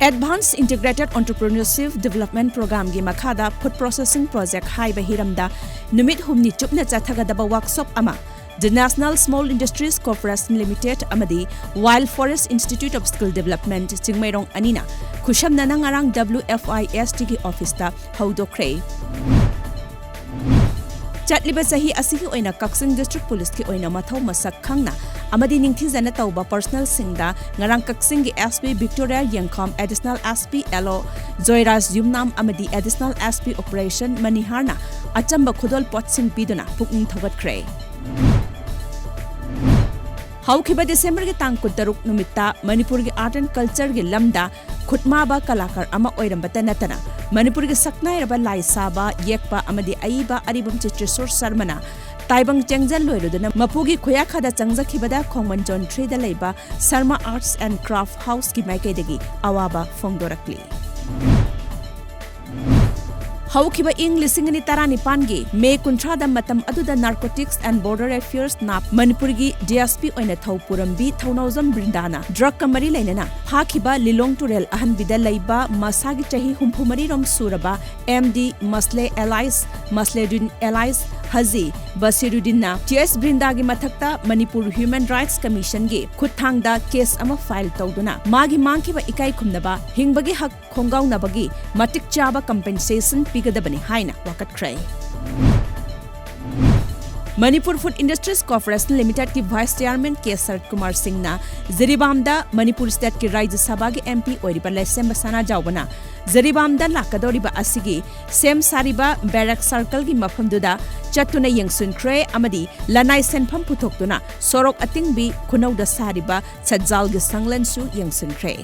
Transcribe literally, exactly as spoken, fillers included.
Advanced Integrated Entrepreneurship Development Programꯒꯤ ꯃꯈꯥꯗ Food Processing Project ꯍꯥꯏꯕ ꯍꯤꯔꯝꯗ ꯅꯨꯃꯤꯠ ꯍꯨꯝꯅꯤ ꯆꯨꯞꯅ ꯆꯠꯊꯒꯗꯕ workshop ꯑꯃ The National Small Industries Corporation Limited ꯑꯃꯗꯤ Wild Forest Institute of Skill Development Chingmeirong ꯑꯅꯤꯅ ꯈꯨꯠꯁꯝꯅꯅ ꯉꯔꯥꯡ W F I S Tꯒꯤ officeꯇ ꯍꯧꯗꯣꯛꯈ꯭ꯔꯦ꯫ ꯆꯠꯂꯤꯕ ꯆꯍꯤ ꯑꯁꯤꯒꯤ ꯑꯣꯏꯅ ꯀꯛꯆꯤꯡ District Policeꯀꯤ ꯑꯣꯏꯅ ꯃꯊꯧ ꯃꯁꯛ ꯈꯪꯅ ꯑꯃꯗꯤ ꯅꯤꯡꯊꯤꯖꯅ ꯇꯧꯕ personnelꯁꯤꯡꯗ ꯉꯔꯥꯡ ꯀꯛꯆꯤꯡꯒꯤ S P Victoria ꯌꯦꯡꯈꯣꯝ, Additional S P L O Joyraj ꯌꯨꯝꯅꯥꯝ ꯑꯃꯗꯤ Additional S P Operation ꯃꯅꯤꯍꯥꯔꯅ ꯑꯆꯝꯕ ꯈꯨꯗꯣꯜ ꯄꯣꯠꯁꯤꯡ ꯄꯤꯗꯨꯅ ꯄꯨꯛꯅꯤꯡ ꯊꯧꯒꯠꯈ꯭ꯔꯦ꯫ ꯍꯧꯈꯤꯕ Decemberꯒꯤ ꯇꯥꯡ ꯀꯨꯟꯇꯔꯨꯛ ꯅꯨꯃꯤꯠꯇ ꯃꯅꯤꯄꯨꯔꯒꯤ art and cultureꯒꯤ ꯂꯝꯗ ꯈꯨꯠꯃꯥꯕ ꯀꯂꯥꯀꯥꯔ ꯑꯃ ꯑꯣꯏꯔꯝꯕꯇ ꯅꯠꯇꯅ ꯃꯅꯤꯄꯨꯔꯒꯤ ꯁꯛꯅꯥꯏꯔꯕ ꯂꯥꯏ ꯁꯥꯕ, ꯌꯦꯛꯄ ꯑꯃꯗꯤ ꯑꯏꯕ ꯑꯔꯤꯕꯝ ꯆꯤꯇ꯭ꯔꯦꯁꯣꯔ ꯁꯔꯃꯅ ꯇꯥꯏꯕꯪ ꯆꯦꯡꯖꯜ ꯂꯣꯏꯔꯨꯗꯨꯅ ꯃꯄꯨꯒꯤ ꯈꯨꯌꯥꯈꯥꯗ ꯆꯪꯖꯈꯤꯕꯗ ꯈꯣꯡꯃꯟ Zone Threeꯗ ꯂꯩꯕ Sharma Arts and Craft Houseꯀꯤ ꯃꯥꯏꯀꯩꯗꯒꯤ ꯑꯋꯥꯕ ꯐꯣꯡꯗꯣꯔꯛꯂꯤ꯫ ꯍꯧꯈꯤꯕ ꯏꯪ ꯂꯤꯁꯤꯡ ꯑꯅꯤ ꯇꯔꯥꯅꯤꯄꯥꯟꯒꯤ May ꯀꯨꯟꯊ꯭ꯔꯥꯗ ꯃꯇꯝ ꯑꯗꯨꯗ Narcotics and Border Affairs ꯅꯥꯞ ꯃꯅꯤꯄꯨꯔꯒꯤ D S P ꯑꯣꯏꯅ ꯊꯧ ꯄꯨꯔꯝꯕꯤ ꯊꯧꯅꯥꯎꯖꯝ ꯕ꯭ꯔꯤꯟꯗꯥꯅ drugꯀ ꯃꯔꯤ ꯂꯩꯅꯅ ꯐꯥꯈꯤꯕ ꯂꯤꯂꯣꯡ ꯇꯨꯔꯦꯜ ꯑꯍꯟꯕꯤꯗ ꯂꯩꯕ ꯃꯁꯥꯒꯤ ꯆꯍꯤ ꯍꯨꯝꯐꯨ ꯃꯔꯤ ꯔꯣꯝ ꯁꯨꯔꯕ M D ꯃꯁꯂꯦ alias ꯃꯁꯂꯦꯗꯤꯟ alias ꯍꯖꯤ ꯕꯁꯤꯔꯨꯗꯤꯟꯅ T S ꯕ꯭ꯔꯤꯟꯗꯥꯒꯤ ꯃꯊꯛꯇ ꯃꯅꯤꯄꯨꯔ Human Rights Commissionꯒꯤ ꯈꯨꯠꯊꯥꯡꯗ case ꯑꯃ file ꯇꯧꯗꯨꯅ ꯃꯥꯒꯤ ꯃꯥꯡꯈꯤꯕ ꯏꯀꯥꯏ ꯈꯨꯝꯅꯕ, ꯍꯤꯡꯕꯒꯤ ꯍꯛ ꯈꯣꯡꯒꯥꯎꯅꯕꯒꯤ ꯃꯇꯤꯛ ꯆꯥꯕ compensation ꯄꯤꯒꯗꯕꯅꯤ ꯍꯥꯏꯅ ꯋꯥꯀꯠꯈ꯭ꯔꯦ꯫ Manipur Food Industries Corporation Limitedꯀꯤ Vice Chairman K ꯁꯔꯠ ꯀꯨꯃꯥꯔ ꯁꯤꯡꯅ ꯖꯤꯔꯤꯕꯥꯝꯗ ꯃꯅꯤꯄꯨꯔ stateꯀꯤ ꯔꯥꯖ꯭ꯌ ꯁꯚꯥꯒꯤ M P ꯑꯣꯏꯔꯤꯕ ꯂꯩꯁꯦꯝꯕ ꯁꯅꯥꯖꯥꯎꯕꯅ ꯖꯤꯔꯤꯕꯥꯝꯗ ꯂꯥꯛꯀꯗꯧꯔꯤꯕ ꯑꯁꯤꯒꯤ ꯁꯦꯝ ꯁꯥꯔꯤꯕ barrack circleꯒꯤ ꯃꯐꯝꯗꯨꯗ ꯆꯠꯇꯨꯅ ꯌꯦꯡꯁꯤꯟꯈ꯭ꯔꯦ ꯑꯃꯗꯤ ꯂꯅꯥꯏ ꯁꯦꯟꯐꯝ ꯄꯨꯊꯣꯛꯇꯨꯅ ꯁꯣꯔꯣꯛ ꯑꯇꯤꯡꯕꯤ ꯈꯨꯅꯧꯗ ꯁꯥꯔꯤꯕ ꯁꯠꯖꯥꯜꯒꯤ ꯁꯪꯂꯦꯟꯁꯨ ꯌꯦꯡꯁꯤꯟꯈ꯭ꯔꯦ꯫